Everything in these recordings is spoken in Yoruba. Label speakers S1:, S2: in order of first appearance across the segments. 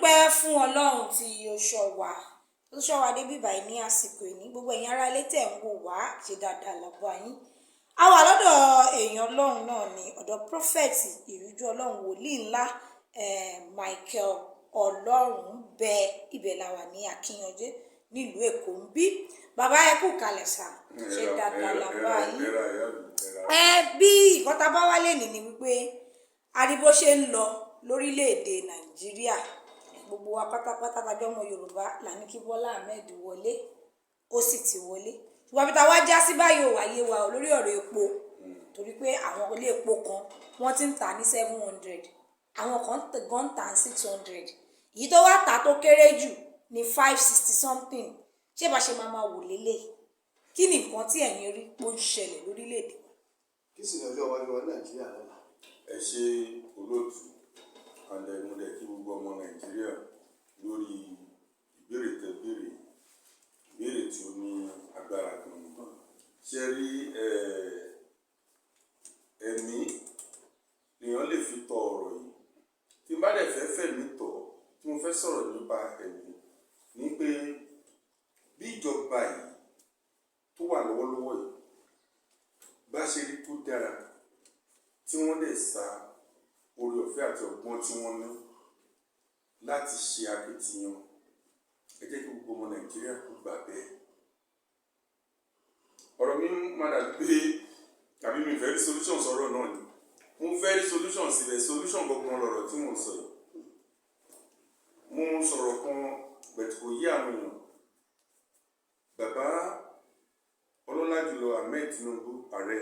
S1: Dúpẹ́ fún Ọlọ́run tí ó ṣọ́ wa, ó ṣọ́ wa débi báyìí ní àsìkò ìní. Gbogbo ẹ̀yin ará ilé tẹ̀ ń wò wá, ṣe dáadáa lọ́bọ̀ yín. A wà lọ́dọ̀ èèyàn Ọlọ́run náà ní ọ̀dọ̀ Prophet Ìríjú Ọlọ́run, wòlíì ńlá Michael Ọlọ́run bẹ. Ibẹ̀ la wà ní Akínyànjẹ nílùú Èkó ń bí. Bàbá, ẹ kú kalẹ̀ sà, ṣe dáadáa làbá yín? Ẹ bí nǹkan tá a bá wálé ní ni wípé àríbó ṣe ń lọ lórílẹ̀‐èdè Nàìjíríà. Gbogbo wa pátápátá tajọ́ ọmọ Yorùbá là ní kí Bọ́lá Ahmed wọlé, ó sì ti wọlé, ṣùgbọ́n bí ta wá já sí báyìí ò wáyé wa ò lórí ọ̀rọ̀ epo, torí pé àwọn ilé epo kan, wọ́n ti ń tà ní 700, àwọn kan gan ń tà ní 600, èyí tó wá tà tó kéré jù ní 560 something. Ṣé bá ṣe máa máa wò lélẹ̀? Kí ni nǹkan tí ẹ̀yin rí pé ó ń ṣẹlẹ̀ lórílẹ̀‐èdè wa?
S2: Kí sì ní ọjọ́ iwájú wa ní Nàìjíríà lọ́la?
S3: Ẹ ṣe, olóòtú, and mo dẹ̀ kí gbogbo ọmọ Nàìjíríà lórí ìbéèrè tẹ́ béèrè, ìbéèrè tí ó ní agbára gan ni. Ṣe rí, ẹ̀mí lèèyàn lè fi tọ ọ̀rọ̀ yìí. Tí n bá dẹ̀ fẹ́ fẹ̀mí tọ̀, tí mo fẹ́ sọ̀rọ̀ nípa ẹ̀mí ní pé bí ìjọba yìí tó wà lọ́wọ́lọ́wọ́ yìí bá ṣe rí tó dára, tí wọ́n dẹ̀ sa oore ọ̀fẹ́ àti ọgbọ́n tí wọ́n ní láti ṣe akitiyan, ẹ jẹ́ kí gbogbo ọmọ Nàìjíríà kó gbà bẹ́ẹ̀. Ọ̀rọ̀ mi máa dàbí pé tàbí mi fẹ́ rí solution sọ̀rọ̀ náà ni. Mo fẹ́ rí solution síbẹ̀, solution gangan lọ̀rọ̀ tí mo ń sọ yìí. Mo ń sọ̀rọ̀ kan bẹ̀tù, kò yé àwọn èèyàn. Bàbá ọlọ́lá jùlọ Ahmed Tinubu, ààrẹ,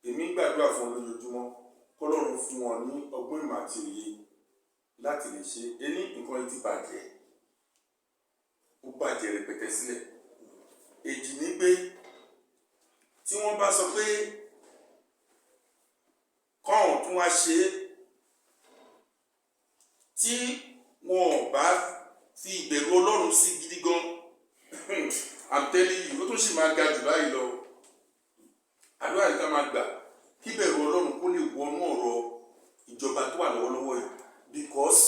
S3: èmi ń gbàdúrà fún wọn lójoojúmọ́ kọ́lọ́run fún wọn ní ọgbọ́n, ìmọ̀ àti òye láti lè ṣe ení. Nǹkan yìí ti bàjẹ́, ó bàjẹ́ rẹpẹtẹ sílẹ̀. Èjì ní pé tí wọ́n bá sọ pé kọ́ọ̀n tún wá ṣe é, tí wọn ò bá fi ìbẹ̀rù Ọlọ́run sí gidi gan, I'm telling you, ó tún sì máa ga jù báyìí lọ. Àdúrà yìí ká máa gbà kí ìbẹ̀rù Ọlọ́run kó lè wọnú ọ̀rọ̀ ìjọba tó wà lọ́wọ́lọ́wọ́ yìí, because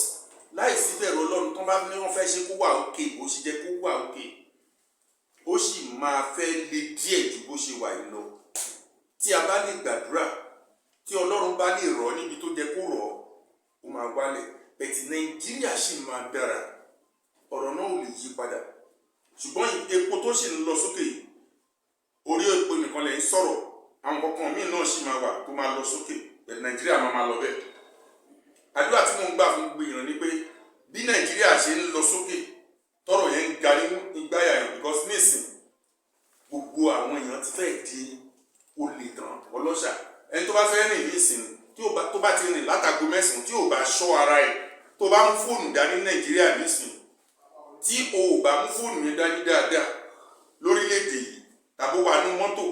S3: láìsí ìbẹ̀rù Ọlọ́run, tó bá ní wọ́n fẹ́ ṣe kó wà òkè bó ṣe jẹ́ kó wà òkè, ó sì máa fẹ́ le díẹ̀ ju bó ṣe wà yìí lọ. Tí a bá lè gbàdúrà, tí Ọlọ́run bá lè rọ̀ níbi tó jẹ́ kó rọ̀, ó máa wálẹ̀. But Nàìjíríà sì máa dára, ọ̀rọ̀ náà ò lè yí padà. Ṣùgbọ́n epo tó sì ń lọ sókè yìí, orí epo nìkan lè ń sọ̀rọ̀, àwọn kankan míì náà sì máa wà tó máa lọ sókè, but Nàìjíríà máa máa lọ bẹ́ẹ̀. Àdúrà tí mò ń gbà fún gbogbo èèyàn ni pé bí Nàìjíríà ṣe ń lọ sókè, tọrọ yẹn ń ga ní ìgbáyà yẹn, because nísìn gbogbo àwọn èèyàn ti fẹ́ di olè tán, ọlọ́ṣà. Ẹni tó bá fẹ́ rìn nísìn, tí tó bá ti rìn látago 9, tí ò bá ṣọ́ ara ẹ̀, tó bá mú fóònù dání ní Nàìjíríà nísìn, tí o ò bá mú fóònù yẹn dání dáadáa lórílẹ̀‐èdè yìí, tàbí wà nú mọ́tò,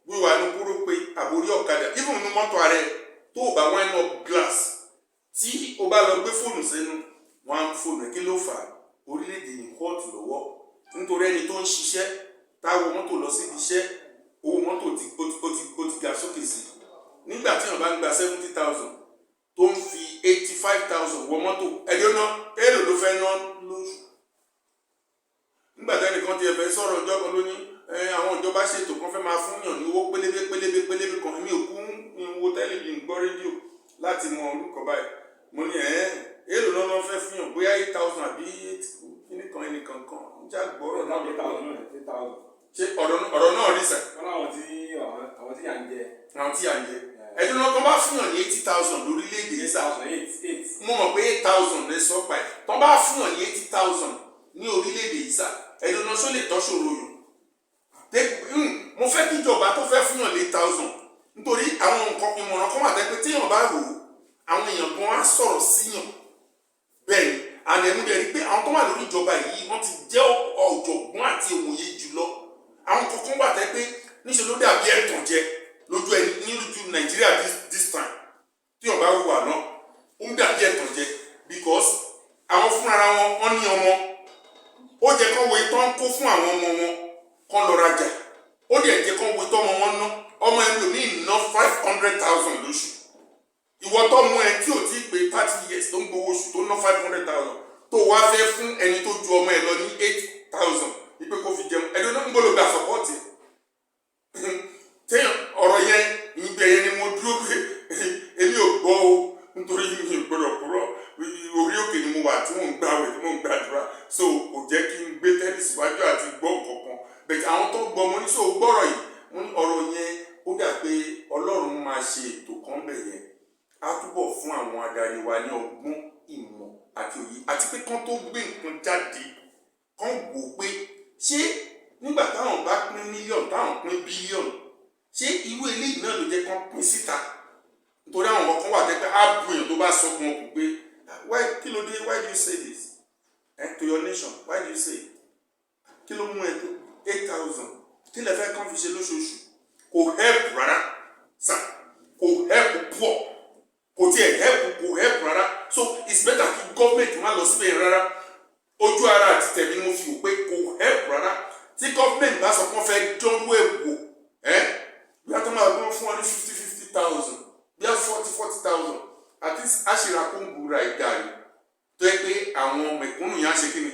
S3: wíwà nú kúrò pé àbórí ọ̀kadà, even nú mọ́tò ààrẹ, tó o bá wind up glass, tí o bá lọ gbé fóònù sẹ́nu, wọ́n á mú fóònù ẹ̀. Kí ló fà á? Orílẹ̀-èdè yìí kóòtù lọ́wọ́, nítorí ẹni tó ń ṣiṣẹ́ táwọn mọ́tò lọ síbi iṣẹ́, owó mọ́tò ti ó ti ó ti ó ti ga sókè sí. Nígbà tí wọ́n bá ń gba 70,000, tó ń fi 85,000 wọ mọ́tò, ẹ̀dí ó ná èèlò ló fẹ́ ná lóṣù? Nígbà tí ẹnìkan ti ẹ̀fẹ̀ sọ̀rọ̀ ọjọ́ kan, ló ní àwọn ìjọba ṣètò kan, fẹ́ máa fún yàn ní owó pélébé pélébé pélébé kan. Mi ò kú ní wo tẹ́lifí, gbọ́ rédíò láti mọ orúkọ báyìí. Mo ní ẹ̀ èèlò lọ́nà fẹ́ fún yàn, bóyá 8,000 àbí eight kíní kan, ẹnìkan kan ń já gbọ́rọ̀ náà.
S4: 8,000 náà, 8,000.
S3: Ṣé ọ̀rọ̀ náà rí sẹ̀?
S4: Wọ́n láwọn tí yà ń jẹ.
S3: Àwọn tí à ń jẹ ẹ̀dùn náà, tó bá fún yàn ní 80,000 lórílẹ̀‐èdè yìí
S4: eight
S3: sá.
S4: thousand eight eight.
S3: Mo mọ̀ pé 8,000 lè sọ pa ẹ̀. Tó bá fún yàn ní 80,000 ní orílẹ̀‐èdè yìí sá, ẹ̀dùn náà, ṣó lè tọ́ṣòro yàn? Mo fẹ́ kí ìjọba tó fẹ́ fún yàn ní 8,000, nítorí àwọn nǹkan ìmọ̀ràn kan wà tẹ́ pé téèyàn bá rò ó, àwọn èèyàn gan á sọ̀rọ̀ síyàn bẹ́ẹ̀ ni. Àná ẹ̀mú dẹ̀ rí pé àwọn tó wà lórí ìjọba yìí, wọ́n ti jẹ́ ọ̀jọ̀gbọ́n àti òmòye jùlọ. Àwọn kankan wà tẹ́ pé níṣẹ́ ló dàbí ẹ̀tàn jẹ lójú ẹni ní lójú Nàìjíríà this time. Tí wọ́n bá wùwà náà, ó ń dàbí ẹ̀tàn jẹ, because àwọn fúnra wọn, wọ́n ní ọmọ, ó jẹ́ kán wo ìtàn kó fún àwọn ọmọ wọn kán lọ rajà, ó dẹ̀ jẹ́ kán wo ìtọ́ ọmọ wọn ná. Ọmọ ẹlòmíì ná 500,000 lóṣù. Ìwọ tó mú ẹ tí ò tí ì pé 30 years, tó ń gbowó oṣù, tó ná 500,000. Tó wá fẹ́ fún ẹni tó ju ọmọ ẹ lọ ní 8,000 wípé kó fi jẹun, ẹni náà ń gbọ́dọ̀ gba support ẹ̀. Téèyàn ọ̀rọ̀ yẹn, ìgbẹ́ yẹn ni mo dúró pé èmi ò gbọ́ o, nítorí mi ò gbọ́dọ̀ kúrò. Orí òkè ni mo wà tí mò ń gbàwẹ̀, tí mò ń gbàdúrà, so kò jẹ́ kí n gbé tẹ́lẹ̀ síwájú àti gbọ́ nǹkankan. Bẹ̀tẹ̀ àwọn tó gbọ́, mo ní sọ gbọ́rọ̀ yìí, mo ní ọ̀rọ̀ yẹn, ó dà pé Ọlọ́run máa ṣe ètò kan bẹ̀ yẹn. Á túbọ̀ fún àwọn adarí wa ní ọgbọ́n, ìmọ̀ àti òye, àti pé kán tó gbé nǹkan jáde, kán wò ó pé ṣé nígbà táwọn bá pín mílíọ̀nù, táwọn pín bílíọ̀nù, ṣé irú eléyìí náà ló jẹ́ kán pín síta? Nítorí àwọn kan wà tẹ́pẹ́ á bu èèyàn tó bá sọ gan kù pé, why, kí ló dé? Why do you say this to your nation? Why do you say it? Kí ló mú ẹ tó 8,000? Kí lẹ fẹ́ kán fi ṣe lóṣooṣù? Kò help rárá sir, kò help poor, kò tiẹ̀ help, kò help rárá. So it's better kí government má lọ síbẹ̀ rárá. Ojú ara àti tẹ̀mí ni mo fi wò pé kò help rárá. Tí government bá sọ pé wọ́n fẹ́ dánwó ẹ̀ wò ẹ́, bí wọ́n tó máa gbọ́n fún wọn ní fifty fifty thousand, bí wọ́n 40-40 thousand, at least àṣìrà kóńgò ra ìgàrí tó yẹ pé àwọn mẹ̀kúnnù yẹn á ṣe kí ni,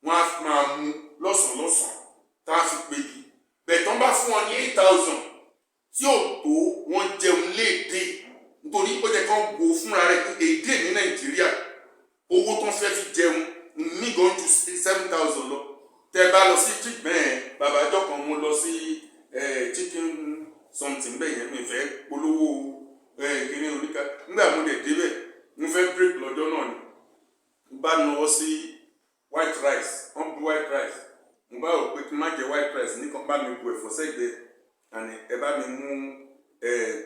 S3: wọ́n á máa mú lọ́sàn-án lọ́sàn-án tá a fi pébi bẹ́ẹ̀. Tán bá fún wọn ní 8,000 tí ò tó wọ́n jẹun léde, nítorí ó jẹ́ kán wo fúnra rẹ̀ pé èdè ní Nàìjíríà, owó tán fẹ́ fi jẹun ní gan ju 7,000 lọ. Tẹ́ bá lọ sí chicken, bàbá àjọ kan, mo lọ sí chicken something bẹ́ẹ̀ yẹn, mi fẹ́ polówó kíní oníka. Nígbà mo dẹ̀ débẹ̀, mo fẹ́ break lọ́jọ́ náà ni, mo bá nawọ́ sí white rice, wọ́n bu white rice. Mo bá rò pé kí n má jẹ white rice nìkan, bá mi bu ẹ̀fọ́ sẹ́gbẹ̀ẹ́, àní ẹ bá mi mú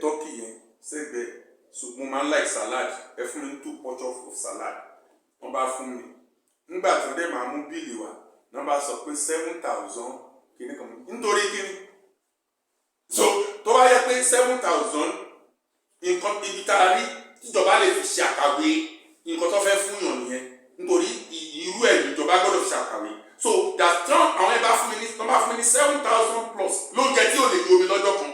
S3: turkey yẹn sẹ́gbẹ̀ẹ́. So mo máa ń like salad, ẹ fún mi ní two portions of salad. Wọ́n bá fún mi. Nígbà tó dé máa mú bill wá, wọ́n bá sọ pé 7,000 kìíní kan. Nítorí kíni? So tó bá yẹ pé 7,000, nǹkan ibi tá a rí tíjọba lè fi ṣe àkàwé nǹkan tó fẹ́ fún yàn nìyẹn, nítorí irú ẹ̀ níjọba gbọ́dọ̀ fi ṣe àkàwé. So that tán àwọn ẹ bá fún mi ní, tán bá fún mi ní 7,000 plus lóúnjẹ tí ò lè yomi lọ́jọ́ kan,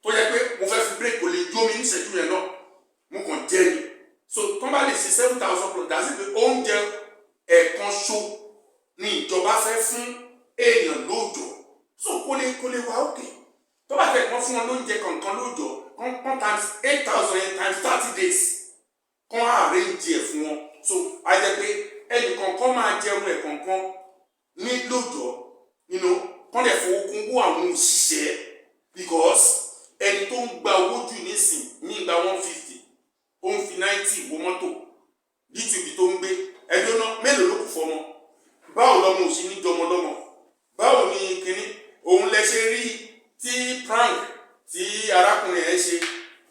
S3: tó yẹ pé mo fẹ́ fi break, kò lè yomi níṣẹ́jú yẹn náà, mo kàn jẹ́ ni. So tán bá lè ṣe 7,000 plus, that's it, pé oúnjẹ ẹ̀ẹ̀kan ṣo ni ìjọba fẹ́ fún èèyàn lóòjọ́. So kó lè wá òkè tó bá fẹ́ kán fún wọn lóúnjẹ kọ̀ọ̀kan lóòjọ́, kán times 8,000 yẹn times 30 days, kán arrange ẹ̀ fún wọn. So a jẹ́ pé ẹnì kọ̀ọ̀kan máa jẹun ẹ̀ kọ̀ọ̀kan ní lóòjọ́ nínú, kán lè fowó kún owó àwọn òṣìṣẹ́, because ẹni tó ń gba owó jù nísìn ní gba 150, ó ń fi 90 wo mọ́tò dtv tó ń gbé ẹjọ́ náà, mélòó ló kù fọmọ? Báwo lọmọ òsì ní jọmọ lọmọ? Báwo ni kínní òun lẹ ṣe rí tí prank tí arákùnrin ẹ ṣe,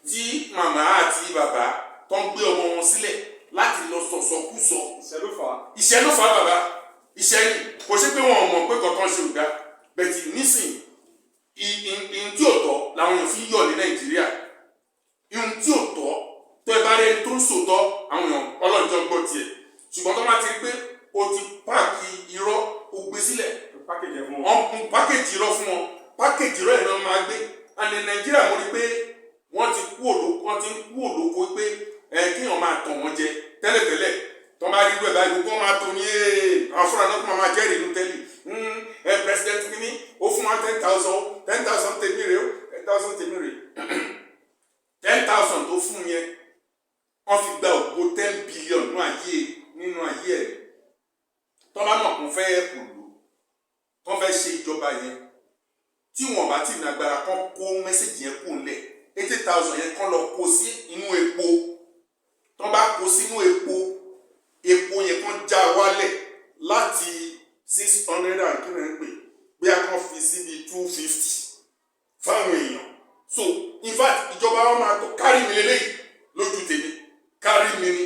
S3: tí màmá àti bàbá tó ń gbé ọmọ wọn sílẹ̀ láti lọ sọ̀sọ̀kúsọ?
S4: Ìṣẹ́ ló fà á.
S3: Ìṣẹ́ ló fà á, bàbá, ìṣẹ́ ni. Kò ṣe pé wọn ò mọ̀ pé kankan ṣe ò dá bẹ̀tì nísìn. Ìhun tí ò tọ́ làwọn èèyàn fi ń yọ̀ ní Nàìjíríà. Ìhun tí ò tọ́ tó ẹ bá rí ẹni tó ń sòótọ́, àwọn èèyàn ọlọ́njọ́ gbọ́ tiẹ̀, ṣùgbọ́n tó bá ti rí pé o ti pack irọ́, o gbé sílẹ̀,
S4: package ẹ̀ fún wọn.
S3: Wọ́n ń package irọ́ fún wọn, package irọ́ yẹn náà máa gbé. And in Nàìjíríà, mo rí pé wọ́n ti kú òlóko, wọ́n ti ń kú òlóko pé ẹ kéèyàn máa tàn wọ́n jẹ. Tẹ́lẹ̀tẹ́lẹ̀, tó máa rí irú ẹ̀ báyìí, gbogbo wọn máa tó ní ee, àwọn fúnra náà tó máa jẹ́rìí inú tẹ́lẹ̀. Ẹ president kìíní ó fún wa 10,000, 10,000 tèmi rèé o, 10,000 tèmi rèé. 10,000 tó fún yẹn, wọ́n fi gba ògo 10 billion nínú ayé ẹ̀. Tó bá mọ̀ kó fẹ́ kò lò, tó fẹ́ ṣe ìjọba yẹn, tí wọn bá tí ní agbára, kán kó message yẹn kó lẹ̀. 80,000 yẹn, kán lọ kó sí inú epo. Tó bá kó sínú epo, epo yẹn kán já wálẹ̀ láti 600 and kí ni ń pè, bí a kàn fi síbi 250 fáwọn èèyàn. So in fact, ìjọba wọn máa tó kárí mi lélẹ́yìí. Lójú tèmi, kárí mi ni,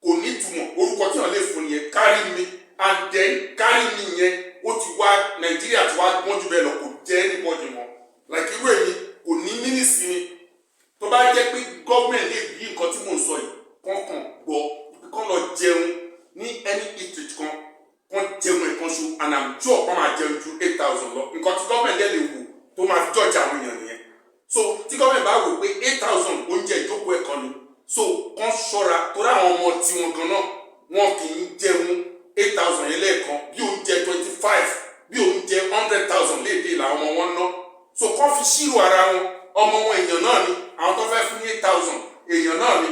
S3: kò ní ìtumọ̀. Orúkọ tí wọn lè fún yẹn, kárí mi. And then kárí mi yẹn, ó ti wá Nàìjíríà ti wá gbọ́n jù bẹ́ẹ̀ lọ, kò jẹ́ anybody mọ́. Like irú èmi, kò ní mínísì mi. Tó bá jẹ́ pé gọ́ọ̀mẹ̀ntì lè bí nǹkan tí mò ń sọ yìí, kán kàn gbọ́, kán lọ jẹun ní any eatery kan, kán jẹun ẹ̀kan ṣo, and I'm sure kán máa jẹun ju 8,000 lọ. Nǹkan tí gọ́ọ̀mẹ̀ntì dẹ̀ lè wò tó máa fi judge àwọn èèyàn nìyẹn. So tí gọ́ọ̀mẹ̀ntì bá wò pé 8,000 oúnjẹ ìjókòó ẹ̀kan ni, so kán ṣọ́ra, torí àwọn ọmọ tiwọn gan náà, wọn kì í jẹun. So kọ́ fi ṣírò ara wọn, ọmọ wọn èèyàn náà ni, àwọn tó fẹ́ fún ní 8,000 èèyàn náà ni.